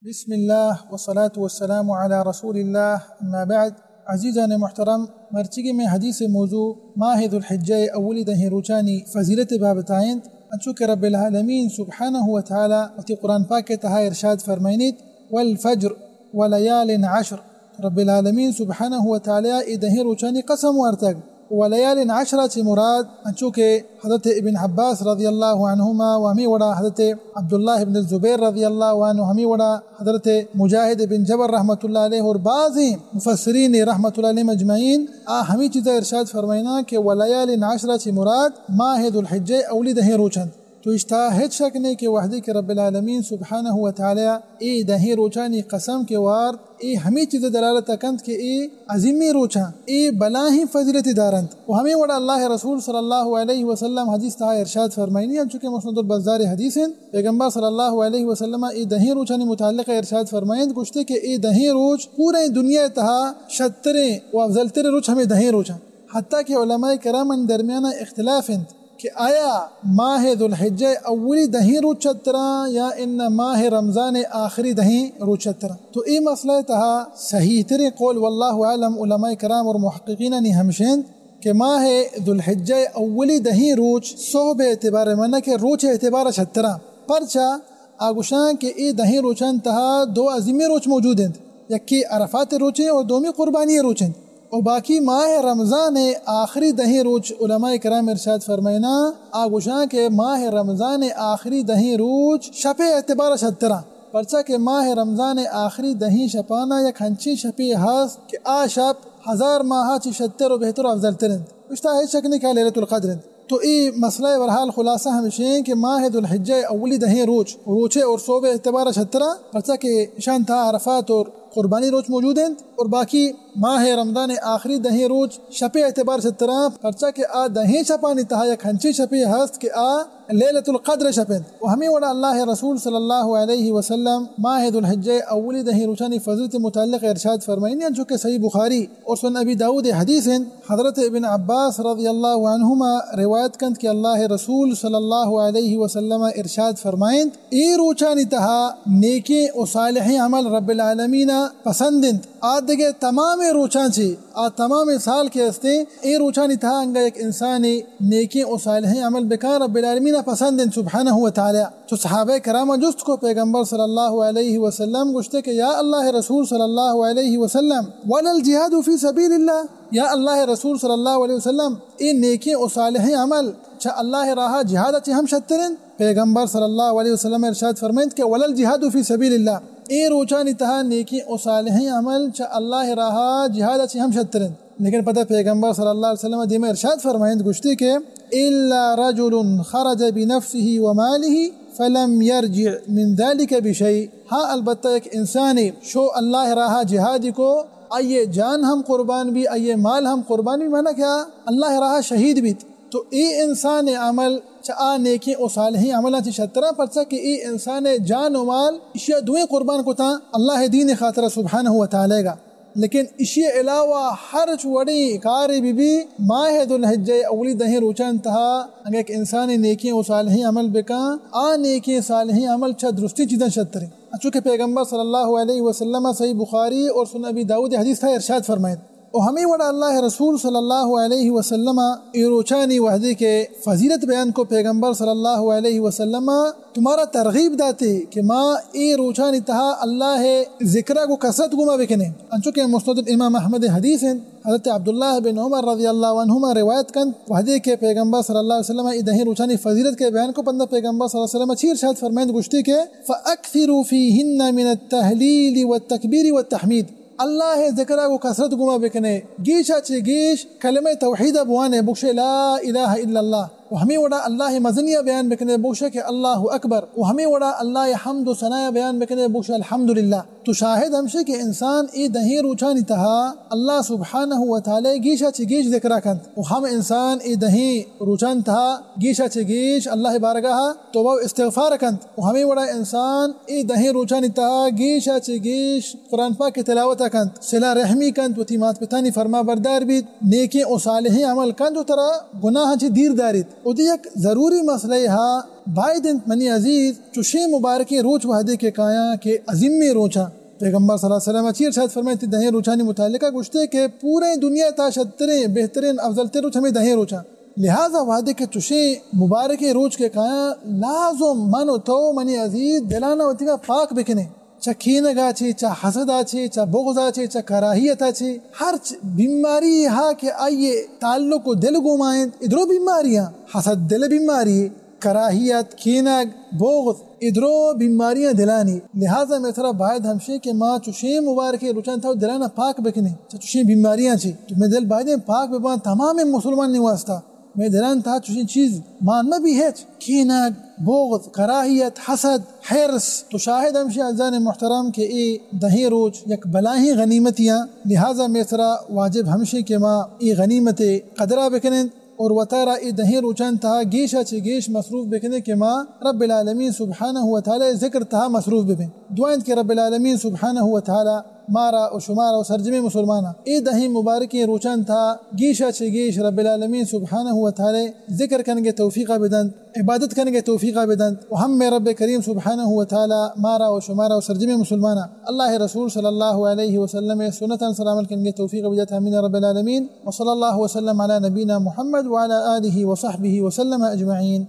بسم اللہ والصلاة والسلام علی رسول اللہ، اما بعد۔ عزیزان محترم، مرچیگی میں حدیث موضوع ماہ ذوالحجہ اولی دہیں روچانی فضیلت بابت آئند، انچو کہ رب العالمین سبحانہ و تعالی وتی قرآن پاک تہا ارشاد فرمائنیت، والفجر ولیال عشر۔ رب العالمین سبحانہ و تعالی اے دہیں روچانی قسم وارتگ۔ ولیال عشر چہ مراد، انچو کہ حضرت ابن عباس رضی اللہ عنہما و ہمیں وڑا حضرت عبداللہ ابن الزبیر رضی اللہ عنہ، ہمیں وڑا حضرت مجاہد ابن جبر رحمۃ اللہ علیہ اور بعض مفسرین رحمۃ اللہ علیہ اجمعین، آ ہمیں چیزا ارشاد فرمائنا کہ ولیال عشر چہ مراد ماہ ذوالحجہ اولی دہیں روچ انت۔ تو اشتا ہچ شک نہیں کہ وحدی کہ رب العالمین سبحانہ و تعالی اے دہیں روچانی قسم کے وارت، اے ہمیں چیز دلالت کنت کہ اے عظیمی روچاں، اے بلاہیں فضیلت دارنت۔ و ہمیں وڑا اللہ رسول صلی اللہ علیہ وسلم حدیث تہا ارشاد فرمائنی، انچو کہ مسند البزار حدیث انت، پیغمبر صلی اللہ علیہ وسلم اے دہیں روچانی متعلق ارشاد فرمائنت، گوشتے کہ اے دہیں روچ پورے دنیا تہا شتریں و افضل تریں روچ ہمیں دہیں روچاں۔ حتیٰ کہ علماء کرام درمیان اختلاف انت کہ آیا ماہ ذوالحجہ اولی دہیں روچ شتراں یا ان ماہ رمضان آخری دہیں روچ شتراں؟ تو اے مسئلہ تہا صحیح ترین قول واللہ اعلم علماء کرام اور محققین نی ہمشند کہ ماہ ذوالحجہ اولی دہیں روچ صحب اعتبار من کہ روچ اعتبار شتراں۔ پرچا؟ آ گوشاں کہ اے دہیں روچان تہا دو عظیمی روچ موجود انت، یکی عرفات روچیں اور دومی قربانی روچ انت۔ و باقی ماہ رمضان آخری دہیں روچ علماء کرام ارشاد فرمائنا، آ گوشاں کہ ماہ رمضان آخری دہیں روچ شپ اعتبار شتراں، پرچا کہ ماہ رمضان آخری دہیں شپانا یک ہنچیں شپے ہست کہ آ شپ ہزار ماہ چی شتر و بہتر و افضل تر انت۔ اشتا ہچ شک نہیں کہ لیلۃ القدر انت۔ تو اے مسئلہ بہرحال خلاصہ ہمشیں کہ ماہ ذوالحجہ اولی دہیں روچ، روچے اور صحب اعتبار شتراں، پرچا کہ شان تہا عرفات اور قربانی روچ موجود انت، اور باقی ماہ رمضان آخری دہیں روچ شپ اعتبار شتراں، پرچا کہ آ دہیں شپانی تہا یک ہنچیں شپے ہست کہ آ لیلۃ القدر شپ انت۔ و ہمیں وڑا اللہ رسول صلی اللہ علیہ وسلم ماہ ذوالحجہ اولی دہیں روچانی فضیلت متعلق ارشاد فرمائنی، انچو کہ صحیح بخاری اور سنن ابی داؤد حدیث انت۔ حضرت ابن عباس رضی اللہ عنہما روایت کنت کہ اللہ رسول صلی اللہ علیہ وسلم ارشاد فرمائنت، اے روچانی تہا نیکیں و صالحیں عمل رب العالمین پسند انت۔ آ دگہ تمام روچاں چی، آ تمام سال کے استیں، اے روچانی تہا انگا یک انسانی نیکیں و صالحیں عمل بکاں رب العالمین پسند انت سبحانہ و تعالی۔ تو صحابہ کرام جست کو پیغمبر صلی اللہ علیہ وسلم گوشتے کہ یا اللہ رسول صلی اللہ علیہ وسلم، ولا الجهاد في سبيل الله؟ یا اللہ رسول صلی اللہ علیہ وسلم، اے نیکیں و صالحیں عمل چہ اللہ راہا جہاد چی ہم شتر انت؟ پیغمبر صلی اللہ علیہ وسلم ارشاد فرمائنت کہ ولا الجهاد في سبيل الله، اے روچانی تہا نیکیں و صالحیں عمل چہ اللہ راہا جہاد چی ہم شتر انت۔ لیکن پدا پیغمبر صلی اللہ علیہ وسلم دیما ارشاد فرمائنت گوشتے کہ الا رجل خرج بنفسه وماله فلم يرجع من ذلك بشيء، ہاں البتہ یک انسانے شو اللہ راہا جہادی کو، آئیے جان ہم قربان بی، آئیے مال ہم قربان بی، معنی کیا؟ اللہ راہا شہید بیت۔ تو اے انسان عمل چہ آ نیکیں و صالحیں عملاں چی شتراں، پرچا کہ اے انسان جان و مال اشیا دوئیں قربان کتاں اللہ دین خاطر سبحانہ و تعالی گا۔ لیکن اشی علاوہ ہرچ وڑیں کارے بہ بی، ماہ ذوالحجہ اولی دہیں روچان تہا اگہ یک انسانے نیکیں و صالحیں عمل بکاں، آ نیکیں صالحیں عمل چہ درستیں چیزاں شتریں۔ انچو کہ پیغمبر صلی اللہ علیہ وسلم صحیح بخاری اور سنن ابی داؤد حدیث تہا ارشاد فرمائنت۔ و ہمیں وڑا اللہ رسول صلی اللہ علیہ وسلم اے روچانی وحدے کہ فضیلت بیان کو، پیغمبر صلی اللہ علیہ وسلم تمہارا ترغیب داتے کہ ما اے روچانی تہا اللہ ذکرہ گو کثرت گوما بکنیں۔ انچو کہ مسند امام احمد حدیث انت، حضرت عبداللہ بن عمر رضی اللہ عنہما روایت کنت، وحدے کہ پیغمبر صلی اللہ علیہ وسلم اے دہیں روچانی فضیلت کے بیان کو، پندا پیغمبر صلی اللہ علیہ وسلم چی ارشاد فرمائنت، گوشتے کہ فاکثروا فیہن من التہلیل والتکبیر والتحمید۔ اللہ ذکرہ گو کثرت گوما بکنے، گیشا چہ گیش کلمہ توحید بوانے، بگشے لا الہ الا اللہ۔ و ہمیں وڑا اللہ مزنی بیان بکنے، بگشے کہ اللہ اکبر۔ و ہمیں وڑا اللہ حمد و ثنا بیان بکنے، بگشے الحمدللہ۔ تو شاہد ہمشے کہ انسان اے دہیں روچانی تہا اللہ سبحانہ و تعالی گیشا چہ گیش ذکرہ کنت۔ و ہم انسان اے دہیں روچان تہا گیشا چہ گیش اللہ بارگاہ توبہ و استغفار کنت۔ و ہمیں وڑا انسان اے دہیں روچانی تہا گیشا چہ گیش قرآن پاک تلاوت کنت، صلہ رحمی کنت، وتی مات پتانی فرما بردار بیت، نیکیں و صالحیں عمل کنت و ترا گناہ چہ دیر داریت۔ اودے یک ضروری مسئلہ ہا باید انت منی عزیز، چوشیں مبارکیں روچ وہدے کہ کایاں کہ عظیمیں روچاں، پیغمبر صلی اللہ علیہ وسلم چی ارشاد فرمائیت دہیں روچانی متعلقہ گوشتے کہ پوریں دنیا تا شتریں، بہتریں، افضل تر روچ ہمیں دہیں روچاں۔ لہذا وہدے کہ چوشیں مبارکیں روچ کہ کایاں، لازم من و تو منی عزیز دلانا وتیگا پاک بکنیں۔ چہ کینگا چے، چہ حسدا چے، چہ بغضا چے، چہ کراہیتا چے، ہرچ بیماری ہا کہ آئی تعلق و دل گوما انت، ادرو بیماریاں، حسد دل بیماری، کراہیت، کینگ، بغض، ادرو بیماریاں دلانی۔ لہذا مئے سرا باید ہمشیں کہ ما چوشیں مبارکیں روچان تھا دلانا پاک بکنیں، چہ چوشیں بیماریاں چے۔ تو مئے دل بایدیں پاک ببان تمام مسلمانی واسطہ۔ مئے دلان تھا چوشیں چیز مان مہ بی ہچ۔ کینگ، بغض، کراہیت، حسد، حرص۔ تو شاہد ہمشی عزیزان محترم کہ اے دہیں روچ یک بلاہیں غنیمتیاں، لہذا مئے سرا واجب ہمشیں کہ ما اے غنیمت قدرا بکنیں اور وتارا اے دہیں روچان تھا گیشا چہ گیش مصروف بکنیں کہ ما رب العالمین سبحانہ و تعالی ذکر تھا مصروف ببیں۔ دعا انت کہ رب العالمین سبحانہ و تعالی مارا و شمارا و سرجمیں مسلماناں اے دہیں مبارکیں روچان تھا گیشا چہ گیش رب العالمین سبحانہ و تعالی ذکر کنگے توفیقا بدنت، عبادت کنگے توفیقا بدنت و ہم مئے رب کریم سبحانہ و تعالی مارا و شمارا و سرجمیں مسلماناں اللہ رسول صلی اللہ علیہ وسلم سنتان سر عمل کنگے توفیقا بدنت۔ آمین رب العالمین۔ وصلی اللہ وسلم علی نبینا محمد وعلی آلہ وصحبہ وسلم اجمعین۔